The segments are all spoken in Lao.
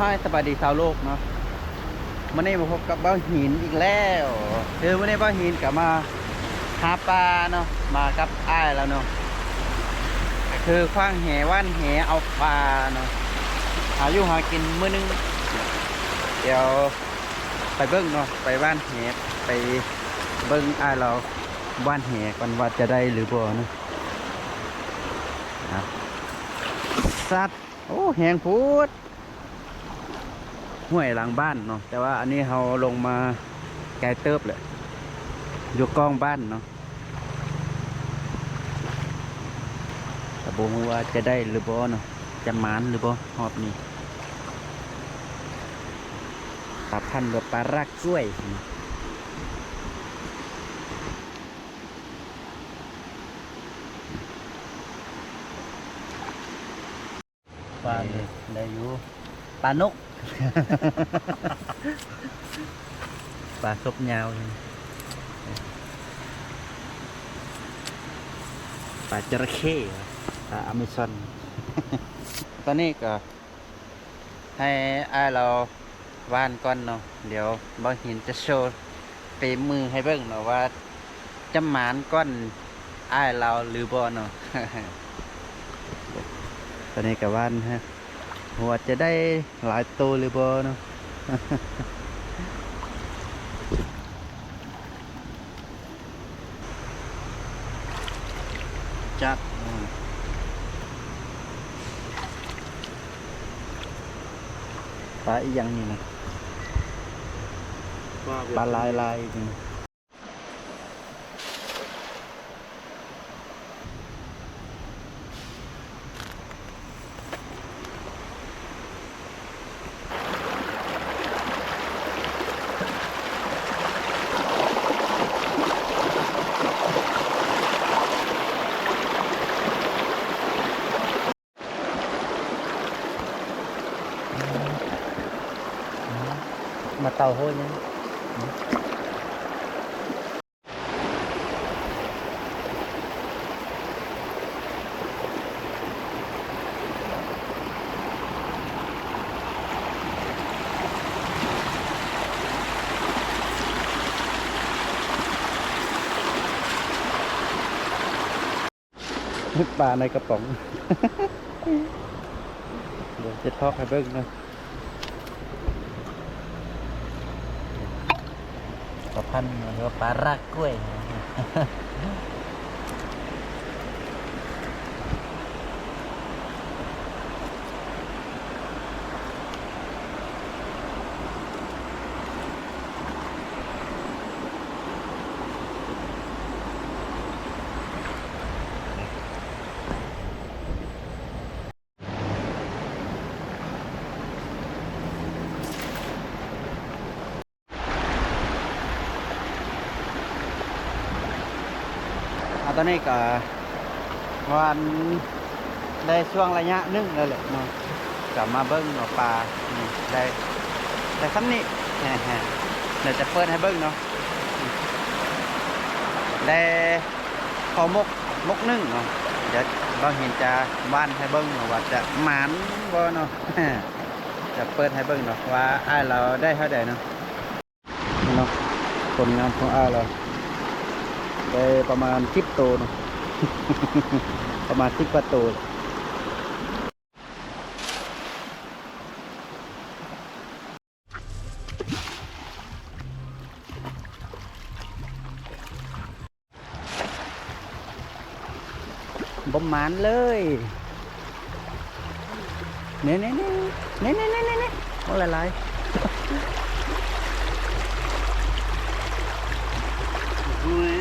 ຮາຍ ສະບາຍດີຊາວໂລກເນາະ, ມື້ນີ້ມາພົບກັບບ່າວຫີນອີກແລ້ວ. ຄືມື້ນີ້ບ່າວຫີນກໍມາຫາປາເນາະ, ມາກັບອ້າຍລາວເນາະ, ກໍຄືຂວ້າງແຫຫວ່ານແຫເອົາປາເນາະ, ຫາຢູ່ຫາກິນມື້ໜຶ່ງ. ດຽວໄປເບິ່ງເນາະ, ໄປຫວ່ານແຫ, ໄປເບິ່ງອ້າຍລາວຫວ່ານແຫກ່ອນວ່າຈະໄດ້ຫຼືບໍ່ເນາະ. ອາ ສັດ ໂອ້ ແຮງໂພດ. ຫ້ວຍຫຼັງບ້ານເນາະ, ແຕ່ວ່າອັນນີ້ເຮົາລົງມາໄກເຕີບແຫຼະ, ຢູ່ກ້ອງບ້ານເນາະ. ກໍບໍ່ຮູ້ວ່າຈະໄດ້ຫຼືບໍ່ເນາະ, ຈະໝານຫຼືບໍ່ຮອບນີ້. ປາພັນ ຫຼືປາຣາກກ້ວຍ. ປານີ້ໄດ້ຢູ່, ປານົກ ປາສົບຍາວ, ປາຈະລະເຂ້, ປາອາເມຊອນ. ຕອນນີ້ກໍໃຫ້ອ້າຍລາວຫວ່ານກ່ອນເນາະ, ດຽວບ່າວຫີນຈະໂຊ ຝີມືໃຫ້ເບິ່ງເນາະ ວ່າຈະໝານກ່ອນອ້າຍລາວຫຼືບໍ່ເນາະ. ຕອນນີ້ກໍຫວ່ານຮະ ວ່າຈະໄດ້ຫຼາຍໂຕຫຼືບໍ່ເນາະ. ຈັດ ອືມ ປາອີ່ຫຍັງນີ້ນະ? ປາແບບ ປາລາຍລາຍນີ້. ມາເຕົາໂຫຍຍັງ ປາໃນກະປ໋ອງ ດຽວຈະທອກໃຫ້ເບິ່ງເນາະ. ປາພັນ ຫຼືວ່າປາຣາກກ້ວຍ. ອາ ຕອນນີ້ກໍປະມານໄດ້ຊ່ວງໄລຍະໜຶ່ງແລ້ວແຫຼະເນາະ, ກໍມາເບິ່ງເນາະ ປານີ້ໄດ້ ໄດ້ສ່ຳນີ້ ດຽວຈະເປີດໃຫ້ເບິ່ງເນາະ. ໄດ້ພໍມົກ ມົກໜຶ່ງເນາະ, ດຽວບ່າວຫີນຈະຫວ່ານໃຫ້ເບິ່ງເນາະ ວ່າຈະໝານບໍ່ເນາະ. ຈະເປີດໃຫ້ເບິ່ງເນາະ ວ່າອ້າຍລາວໄດ້ເທົ່າໃດເນາະ. ນີ້ເນາະ ຜົນງານຂອງອ້າຍລາວ ໄດ້ປະມານສິບໂຕເນາະ, ປະມານສິບກວ່າໂຕ. ບໍ່ໝານເລີຍ. ນີ້ໆໆ ໂອ້ ຫຼາຍ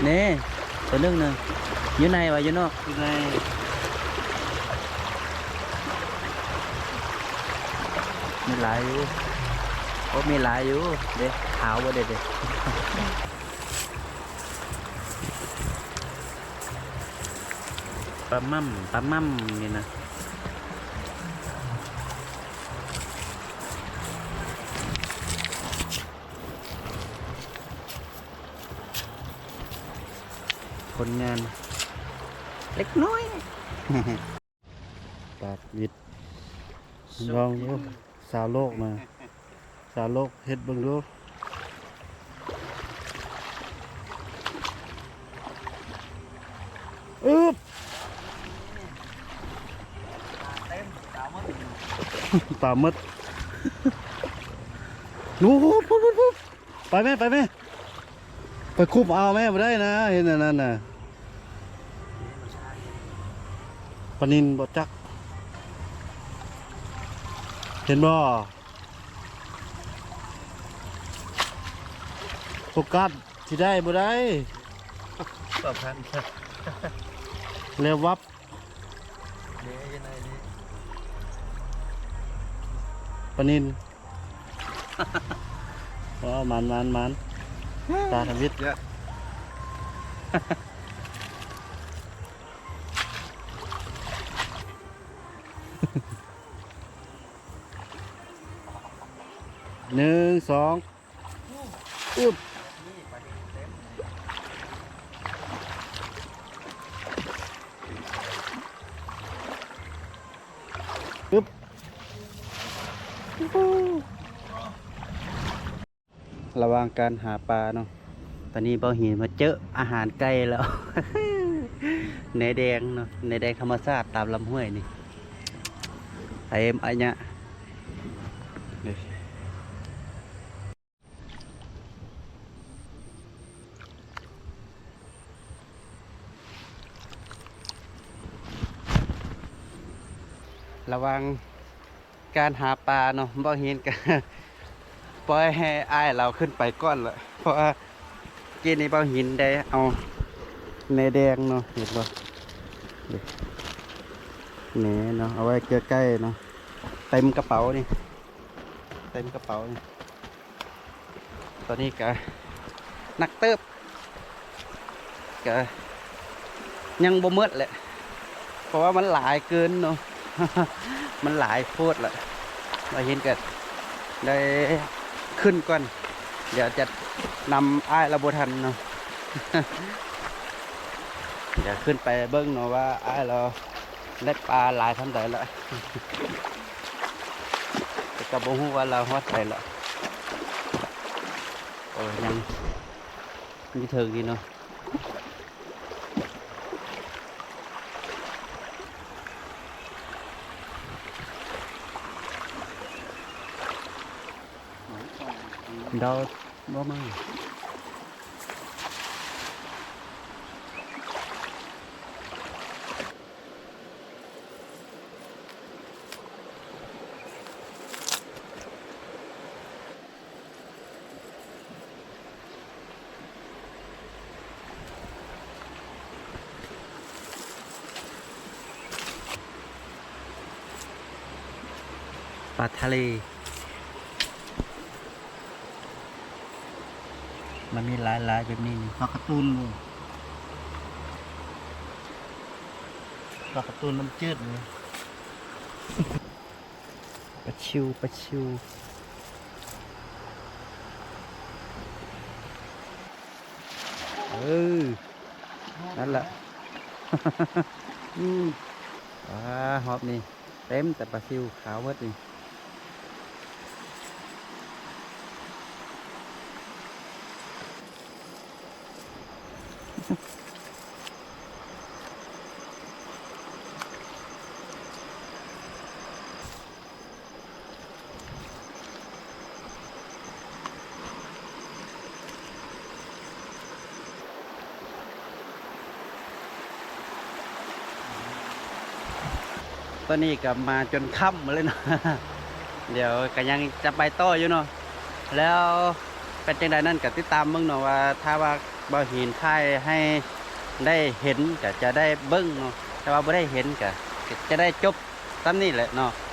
ໆ ນີ້ ໂຕໜຶ່ງນະ ຢູ່ໃນຫວາ ຢູ່ນອກ? ຢູ່ໃນ. ມີຫຼາຍຢູ່ ໂອ້ ມີຫຼາຍຢູ່ເດ້. ຂາວບໍ່ເດ້ ເດ້. ປາໝ່ຳ ປາໝ່ຳນີ້ນະ. ຜົນງານເລັກນ້ອຍ. ປາດວິດ ລອງຢູ່. ສາວໂລກນະ ສາວໂລກເຮັດເບິ່ງດູ. ອຶບ ຕາໝົດ ນູ ພຸບ ພຸບ ພຸບ ໄປແມ່ ໄປແມ່ ໄປຄຸບເອົາແມ່ ບໍ່ໄດ້ນະ ເຫັນອັນນັ້ນນະ ປານິນບໍ່ຈັກ ເຫັນບໍ່? ໂຟກັສຊິໄດ້ບໍ່ໄດ້ ສຳຄັນ ແລ້ວວັບ ເດ້ ຢູ່ໃນນີ້ ປານິນ ໂອ້ ໝານ ໝານ ໝານ ຕາທຳອິດ ໜຶ່ງ ສອງ ອຶບ ອຶບ ລະຫວ່າງການຫາປາເນາະ ຕອນນີ້ບ່າວຫີນມາເຈີອາຫານໄກ່ແລ້ວ ເນື້ອແດງເນາະ ເນື້ອແດງທຳມະຊາດຕາມລຳຫ້ວຍນີ້ ເຕັມອາຍະ. ລະຫວ່າງການຫາປາເນາະ ບ່າວຫີນກະປ່ອຍໃຫ້ອ້າຍລາວຂຶ້ນໄປກ່ອນລະ ເພາະວ່າກີ້ນີ້ບ່າວຫີນໄດ້ເອົາແໜແດງເນາະ ເຫັນບໍ່ ແໜເນາະ ເອົາໄວ້ເກືອໄກ່ເນາະ ເຕັມກະເປົານີ້ ເຕັມກະເປົານີ້. ຕອນນີ້ກະໜັກເຕີບ ກະຍັງບໍ່ໝົດແຫຼະ ເພາະວ່າມັນຫຼາຍເກີນເນາະ ມັນຫຼາຍໂພດລະ ບ່າວຫີນກະໄດ້ຂຶ້ນກ່ອນ ດຽວຈະນຳອ້າຍລາວບໍ່ທັນເນາະ ດຽວຂຶ້ນໄປເບິ່ງເນາະວ່າອ້າຍລາວ ໄດ້ປາຫຼາຍສ່ຳໃດລະ ແຕ່ກະບໍ່ຮູ້ວ່າລາວຮອດໃສລະ ໂອ້ ຍັງຢູ່ເທິງນີ້ເນາະ ດາວບໍ່ມາ. ປາທະເລ ມັນມີຫຼາຍໆແບບນີ້ນີ້ ປາກາຕູນບໍ່ ປາກາຕູນນ້ຳຈືດນີ້ ປາຊິວ ປາຊິວ ເອີ ນັ້ນລະ ອືມ ປາ ຮອບນີ້ເຕັມແຕ່ປາຊິວຂາວເບິດນີ້. ຕອນນີ້ກໍມາຈົນຄ່ຳເລີຍເນາະ ດຽວກໍຍັງຈະໄປຕໍ່ຢູ່ເນາະ ແລ້ວເປັນຈັ່ງໃດນັ້ນກໍຕິດຕາມເບິ່ງເນາະ ວ່າຖ້າວ່າບ່າວຫີນຖ່າຍໃຫ້ໄດ້ເຫັນກໍຈະໄດ້ເບິ່ງເນາະ ແຕ່ວ່າບໍ່ໄດ້ເຫັນກໍຈະໄດ້ຈົບສ່ຳນີ້ແຫຼະເນາະ.